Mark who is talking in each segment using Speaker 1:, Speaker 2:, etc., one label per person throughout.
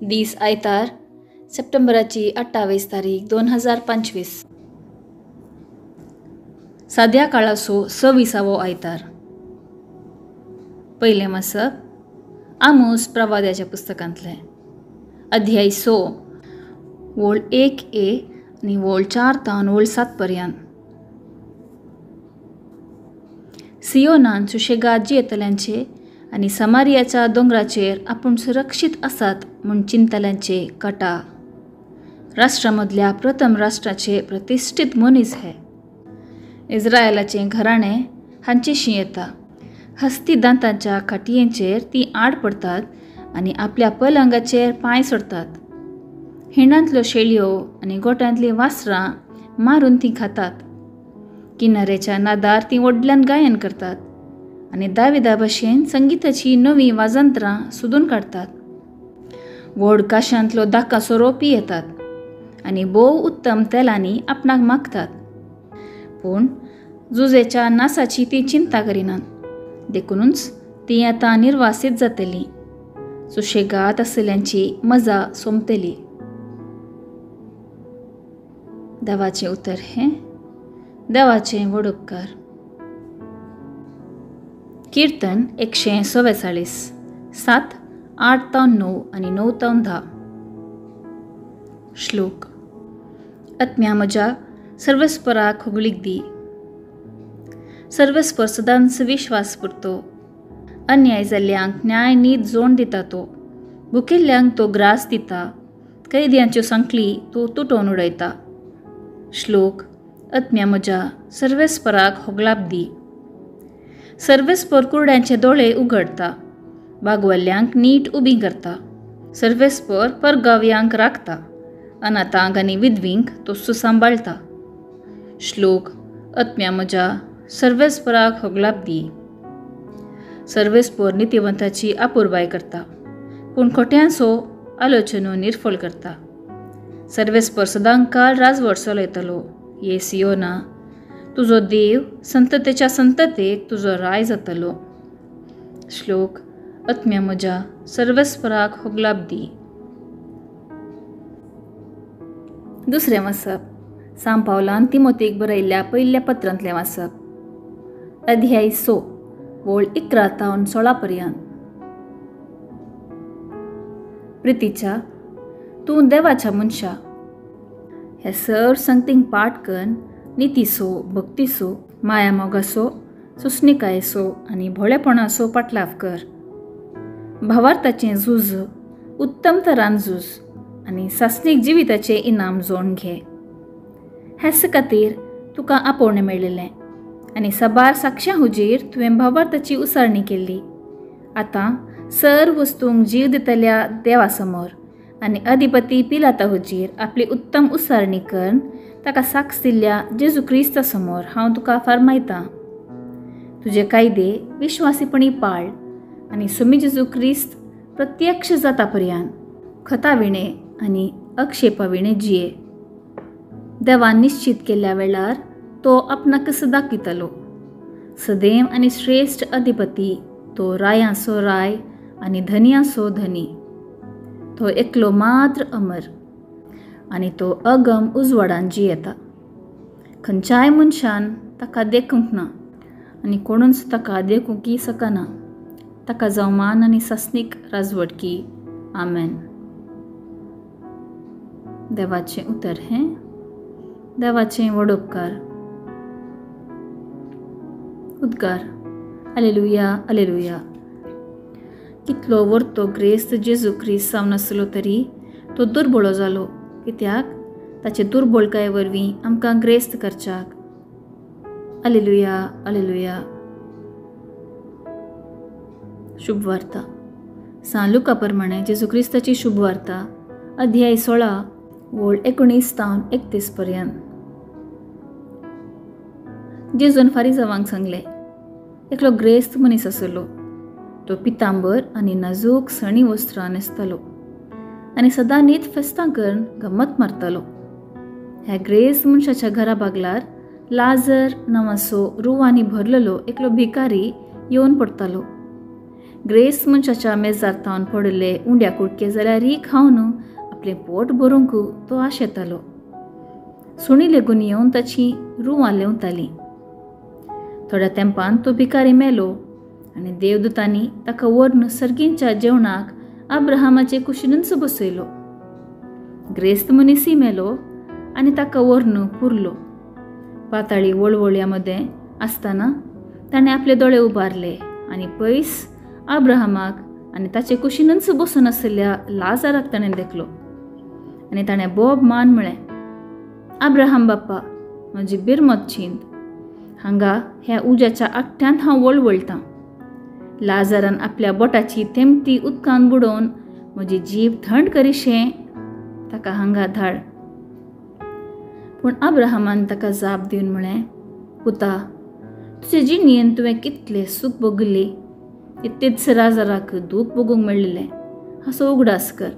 Speaker 1: दीस आयतार सप्टेंबराची 28 तारीख 2025. साद्या काळाचो 26वो आयतार. पयलें वाचप आमोस प्रवाद्याच्या पुस्तकांतलें, अध्याय 6 वोळ 1a आनी वोळ 4 तावन वोळ 7 पर्यंत. सियोनान सुशेगाद जियेतल्यांचे आनी समारियाच्या दोंगराचेर आपूण सुरक्षीत आसात म्हूण चिंतल्यांचे कटा. राष्ट्रा मदल्या प्रथम राष्ट्राचे प्रतिश्ठीत मनीस हे. इस्रायलाचें घराणें हांचेशी येता. हस्ती दांतांच्या खाटयेंचेर तीं आड पडतात आनी आपल्या पलंगाचेर पांय सोडतात. हिंडांतल्यो शेळयो आनी गोट्यांतलीं वासरां मारून तीं खातात. किनाऱ्याच्या नादार तीं व्हडल्यान गायन करतात आनी दाविदा भशेन संगिताची नवीं वाजंत्रां सोदून काडतात. व्हड काशांतलो दाका सोरो पियेतात आनी भोव उत्तम तेलांनी आपणाक मागतात. पूण जुजेच्या नासाची ती चिंता करिनात, देखुनूच ती आतां निर्वासीत जातली. सुशेगाद आसल्यांची मजा सोंपतली. देवाचें उतर हें देवाचें व्हड उपकार. कीर्तन 144 7 8 9 आनी 9 10. श्लोक. आत्म्या म्हज्या सर्वेस्पराक होगळीक दी. सर्वेस्पर सदांच विश्वास पुरतो. अन्याय जाल्ल्यांक न्याय नीत जोण दिता तो. भुकेल्ल्यांक तो ग्रास दिता. कैद्यांच्यो सांखळी तो तुटोवन उडयता. श्लोक. आत्म्या म्हज्या सर्वेस्पराक होगलाप दी. सर्वेस्पर कुरड्यांचे दोळे उगडता, बागवल्ल्यांक नीट उबी करता. सर्वेस्पर परगाव्यांक राखता, अनाथांक आनी विधवींक तो सुसांबाळटा. श्लोक. आत्म्या म्हज्या सर्वेस्पराक होगलाप दी. सर्वेस्पर नितिवंताची आपुरबाय करता, पूण खोट्यांचो आलोचनो निर्फळ करता. सर्वेस्पर सदांकाळ राजवट चलयतलो. ये सियोना, तुजो देव संततेच्या संततेक तुजो राय जातलो. श्लोक. आत्म्या म्हज्या सर्वेस्पराक होगलाप दी. दुसरें वाचप सांत पावलान तिमोतीक बरयल्ल्या पयल्या पत्रांतलें वाचप, अध्याय 6 वोळ 11 तावन 16 पर्यंत. प्रितीच्या, तूं देवाच्या मनशा, हे सर संगतींक पाठ करून नितीसो, भक्तीसो, माया मोगासो, सुसणिकायेचो आनी भोळेपणाचो पाटलाव कर. भावार्थाचें झूज उत्तम तरान झूज आनी सासणीक जिविताचें इनाम जोडून घे. हेच खातीर तुका आपोवणें मेळिल्लें आनी साबार साक्षां हुजीर तुवें भावार्थाची उसारणी केल्ली. आतां सर वस्तूंक जीव दितल्या देवा समोर आनी अधिपती पिलाता हुजीर आपली उत्तम उसारणी करून ताका साक्ष दिल्ल्या जेजू क्रिस्ता समोर हांव तुका फर्मायतां. तुजे कायदे विश्वासीपणी पाळ आनी सुमी जेजू क्रिस्त प्रत्यक्ष जाता पर्यंत खताविणे आनी अक्षेपाविणे जिये. देवान निश्चित केल्ल्या वेळार तो आपणाकच दाखयतलो. सदैव आनी श्रेश्ठ अधिपती तो, रायांचो राय आनी धनयांचो धनी. तो एकलो मात्र अमर आनी तो अगम उजवाडान जियेता. खंयच्याय मनशान ताका देखूंक ना आनी कोणूच ताका देखूंकय शकना. ताका जावं मान आनी सासणीक राजवटकी. आमेन. देवाचें उतर हें देवाचें व्हड उपकार. उद्गार. Alleluia, alleluia. कितलो वर्तो ग्रेस्त जेजू क्रिस्त जावन आसलो तरी तो दुर्बळो जालो, कित्याक ताचे दुर्बळकाये वरवीं आमकां ग्रेस्त करच्याक. अलेलुया, अलेलुया. शुभवार्ता. सांत लुका प्रमाणे जेजू क्रिस्ताची शुभवार्ता, अध्याय 16 वोळ 19 तावन 31 पर्यंत. जेजून फारिजावांक सांगलें, एकलो ग्रेस्त मनीस आसलो. तो पितांबर आनी नाजूक सणी वस्त्रां न्हेसतालो आनी सदां नीत फेस्तां करून गम्मत मारतालो. ह्या ग्रेस्त मनशाच्या घरा बागलार लाजर नांवाचो रुवांनी भरलेलो एकलो भिकारी येवन पडटालो. ग्रेस मनशाच्या मेजार तावन पडिल्ले उंड्या कुडके जाल्यारय खावन आपलें पोट भरूंक तो आशेतालो. सुणी लेगून येवन ताची रुवां लेंवतालीं. थोड्या तेंपान तो भिकारी मेलो आनी देवदूतांनी ताका व्हरून सर्गींच्या जेवणाक अब्राहमाचे कुशीनूच बसयलो. ग्रेस्त मनीसय मेलो आनी ताका व्हरून पुरलो. पाताळी वळवळ्या मदें आसतना ताणें आपले दोळे उबारले आनी पयस अब्राहमाक आनी ताचे कुशीनूच बसून आशिल्ल्या लाजाराक ताणें देखलो आनी ताणें बोब मान म्हळें, अब्राहम बाप्पा, म्हजी बिरमत चिंत, हांगा ह्या उज्याच्या आकट्यांत हांव वळवळटां. लाजारान आपल्या बोटाची तेमती उदकान बुडोवन म्हजी जीब थंड करिशें ताका हांगा धाड. पूण अब्राहमान ताका जाप दिवन म्हळें, पुता, तुजे जिणेन तुवें कितलें सूख भोगली, तितलेंच लाजाराक दूख भोगूंक मेळिल्लें हाचो उगडास कर.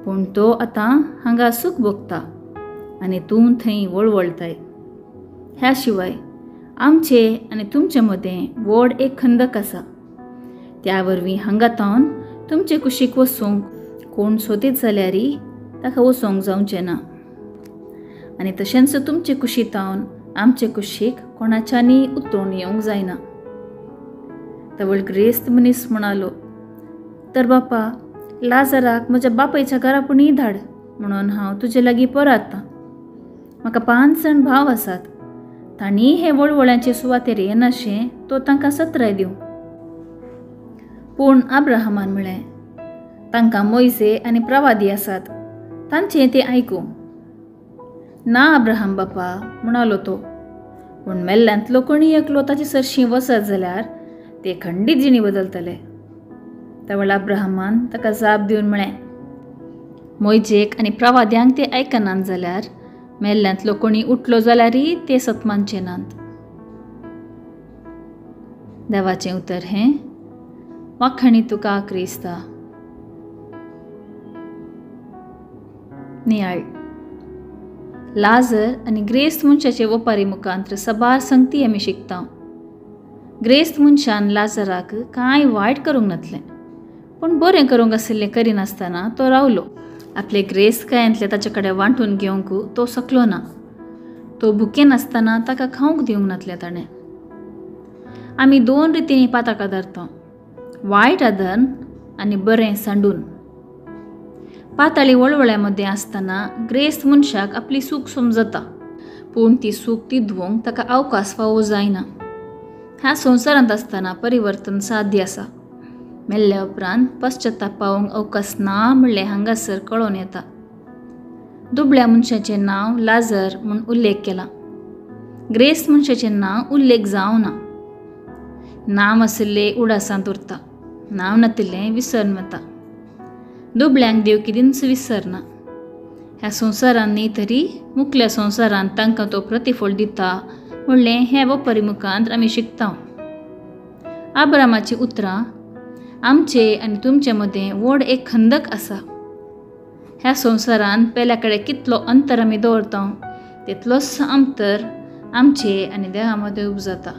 Speaker 1: पूण तो आतां हांगा सूख भोगता आनी तूं थंय वळवळताय. ह्या शिवाय आमचे आनी तुमचे मदें व्हड एक खंदक आसा. त्या वरवीं हांगा तावन तुमचे कुशीक वचूंक कोण सोदीत जाल्यारय ताका वचोंक जावचें ना आनी तशेंच तुमचे कुशी तावन आमचे कुशीक कोणाच्यानी उतरून येवंक जायना. तवळ ग्रेस्त मनीस म्हणालो, तर बापा, लाजाराक म्हज्या बापायच्या घरा पुणीय धाड म्हणून हांव तुजे लागीं परततां. म्हाका 5 जाण भाव आसात, तांणी हे वळवळ्यांचे सुवातेर येनाशें तो तांकां सत्राय दिवं. पूण अब्राहमान म्हळें, तांकां मोयजे आनी प्रवादी आसात, तांचें तें आयकूं. ना अब्राहम बापा, म्हणालो तो, पूण मेल्ल्यांतलो कोणी एकलो ताचे सरशीं वचत जाल्यार ते खंडीत जिणी बदलतले. तवळ अब्राहमान ताका जाप दिवन म्हळें, मोयजेक आनी प्रवाद्यांक ते आयकनात जाल्यार मेल्ल्यांतलो कोणी उठलो जाल्यारय ते सतमानचे नात. देवाचें उतर हें. वाखाणी तुका क्रिस्ता. नियाळ. लाजर आनी ग्रेस्त मनशाचे वपारी मुखांत सबार संगती आमी शिकता. ग्रेस्त मनशान लाजराक कांय वायट करूंक नासलें, पूण बरें करूंक आशिल्लें करिनासतना तो रावलो. आपले ग्रेस्तकायेंतलें ताचे कडेन वांटून घेवंक तो शकलो ना. तो भुकेन आसतना ताका खावंक दिवंक नासलें ताणें. आमी 2 रितींनी पाताक आदारता, वायट आदन आनी बरें सांडून. पाताळी वळवळ्या मदें आसतना ग्रेस्त मनशाक आपली सूख समजता, पूण ती सूख ती धुवंक ताका अवकाश फावो जायना. ह्या संवसारांत आसतना परिवर्तन साध्य आसा. मेल्ल्या उपरांत पश्चाताप पावोवंक अवकाश ना म्हणलें हांगासर कळोन येता. दुबळ्या मनशाचें नांव लाजर म्हूण उल्लेख केला, ग्रेस्त मनशाचें नांव उल्लेख जावना. नांव आशिल्लें उडासांत उरता, नांव नातिल्लें विसरून वता. दुबळ्यांक देव कितेंच विसरना. ह्या संवसारांत न्ही तरी मुखल्या संवसारांत तांकां तो प्रतिफळ दिता म्हणलें हे वपरी मुखांत आमी शिकता. अब्राहमाचीं उतरां आमचे आनी तुमचे मदें व्हड एक खंदक आसा. ह्या संवसारांत पेल्या कडेन कितलो अंतर आमी दवरता तितलोच अंतर आमचे आनी देवा मदें उपजता.